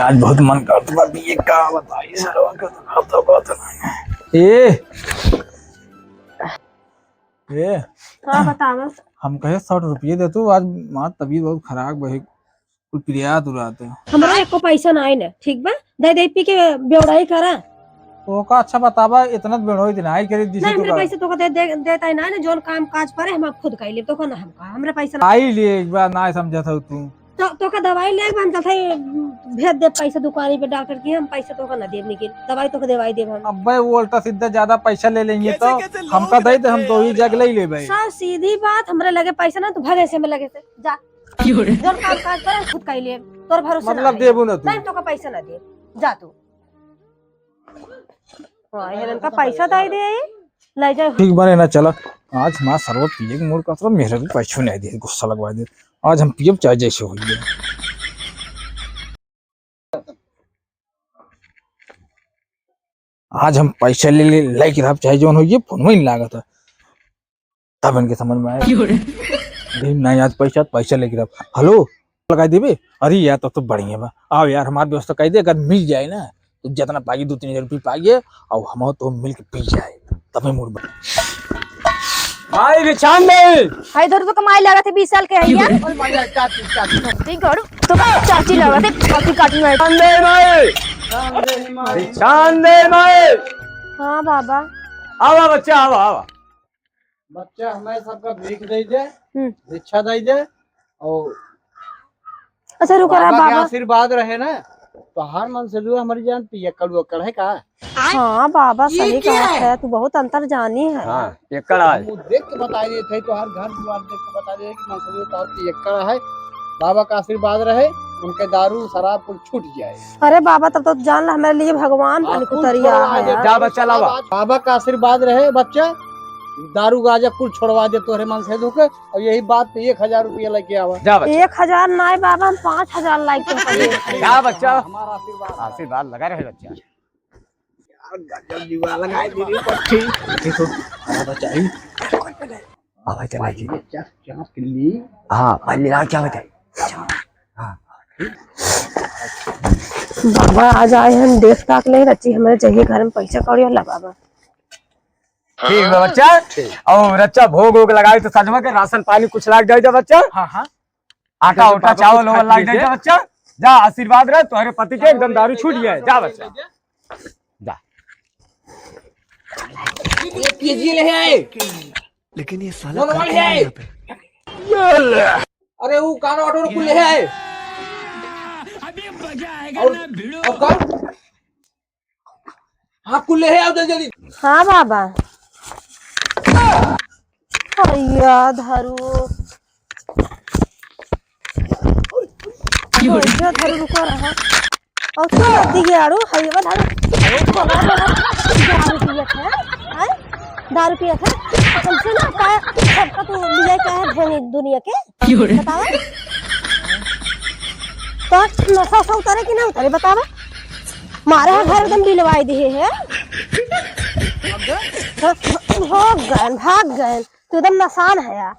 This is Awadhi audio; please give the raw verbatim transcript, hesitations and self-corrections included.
आज बहुत मन करत बा पिए, का बताई सरवा का तो खाता बात नहीं। ए, ए, हाँ, बतावा। हम कहे सौ रुपये दे तू, आज हमार तबीयत बहुत खराब बा, कुल पिरियात उरात है। हमरा एको पैसा ना आई ना, ठीक बा? दे दे पी के बेवड़ाई करा। तो का अच्छा बतावा, इतना बेवड़ाई इतना आई करे जिसे नहीं, तू हमरा का पैसा तोका दे, दे, देता ही ना, ना, जौन काम काज परे हम खुद कर लेब, तोका ना हमका, हमरा पैसा ना आई ले, एक बार ना समझत हो तू। तो, तोका दवाई ले हम चलते भेज दे पैसा दुकानी पे डॉक्टर की, हम पैसा तोका ना देब, लेकिन दवाई तोका देवाई देब हम। अबे वो उल्टा सीधा ज्यादा पैसा ले लेंगे तो कैसे, कैसे हमका लोग दे दे, हम तो ही जग ले लेबे। सब सीधी बात, हमरे लगे पैसा ना, तू भागे से हमरे लगे से, जा। क्यों रे? जौन काम काज करे, खुद कर ले, तोर भरोसे ना मतलब है। देबू ना तू? नहीं, तोका पैसा ना दे, जा तू। हाँ, ये इनका पैसा दे दे, ले जाए। ठीक बने ना, चला। आज हमार सरवा पिए के मूड का, मेहरा भी पैसो नहीं दे, गुस्सा लगवा दे। आज हम पियब चाहे जैसे होइए। आज हम पैसा ले ले, लेके रहब, चाहे जौन होइए, फोन में नहीं लागत है। तब इनके समझ में आया। क्यों रे? अरे नहीं, आज पैसा, पैसा लेके रहब। हेलो, लगाई देबे? अरे यार, तब तो बढ़िया बा। आओ यार, हमार व्यवस्था कर दे, अगर मिल जाए ना, तो जितना पाइए, दो तीन हजार रुपये पाइए, और हम तो मिल के पी जाए, तब मूड बन। भाई, बिछान दे। भाई, इधर तो कमाई लागत है, बीस साल के है ये। अरे भाई, चाची, चाची। ठीक करू, तो चाची लागत है, चाची काटने वाली। चांद दे माई। चांद दे माई। चांद दे माई। हाँ बाबा। आवा बच्चा, आवा, आवा। बच्चा हमें सबका भीख दे दे, हम्म। भिक्षा दे दे, और अच्छा, रुको रहा बाबा के बाबा। आशीर्वाद रहे ना, तो हर मन से दुआ हमारी जान पियक्कड़ उयक्कड़ है का? हाँ बाबा, ये सही क्या कहा है? है, तू बहुत अंतर्जामी है। हाँ, पियक्कड़ है। हम देख के बता रहे थे, तो हर घर दुआर देख के बता रहे कि मन से दुआ तो पियक्कड़ है। बाबा का आशीर्वाद रहे, उनके दारू शराब कुल छूट जाए। अरे बाबा, तब तो जान ला हमारे लिए भगवान हाँ, बन के कुल उतरिया छोड़वा है। दे। जा बच्चा, लावा। बाबा का आशीर्वाद रहे बच्चा, दारू गांजा कुल छोड़वा दे तोहरे मन से दुख, और यही बात पे एक हजार रुपया लेके आवा। जा बच्चा। एक हजार नाय बाबा, हम पाँच हजार लाइक के पड़े। जा बच्चा। हमारा आशीर्वाद। आशीर्वाद लगा रहे बच्चा। यार, गजब जुगाड़ लगाई दीदी पट्टी। देखो, हमारा बच्चा ही। आवा, चला जी। बच्चा, चाँद के लिए। हाँ, भाई, मिला क्या बताई? हाँ। बाबा, आज आए हम देख ताक ले, रची हमारे चाहिए घर में पैसा कौड़ी वाला बाबा। ठीक बा बच्चा। ठीक। और बच्चा भोग वोग लगाए तो सजवा के राशन पानी कुछ लाग जाए जा बच्चा। हाँ, हाँ। आटा तो उटा बाबा चावल कुछ वावल खा लाग जाए लीजिए। जा बच्चा। जा आशीर्वाद रहे तोहरे पति के एकदम दारू छूट जाए। जा बच्चा। जा। ये पीजी ले आए। लेकिन ये साला कौन कर क्या रहा है है? यहाँ पे? अरे वो कान ऑटो कुल ले आए। अभी मजा आएगा और ना भिड़ो। और कौन? हाँ, कुल ले आओ जल्दी, जल्दी। हाँ बाबा। भैया धरू। भैया धरू रुको रहा। और तू दिगे आड़ू, हईवा धरू। दारू पियत है, हैं? दारू पियत है। कैसे ना का सबका तू लिए का है भेनी दुनिया के? क्यों रे? बतावा। तो नशा उशा उतरे कि ना उतरे, बतावा। मारे है घर एकदम बिलवाई दिए है। हो गए, भाग गए। तू एकदम नसान है यार।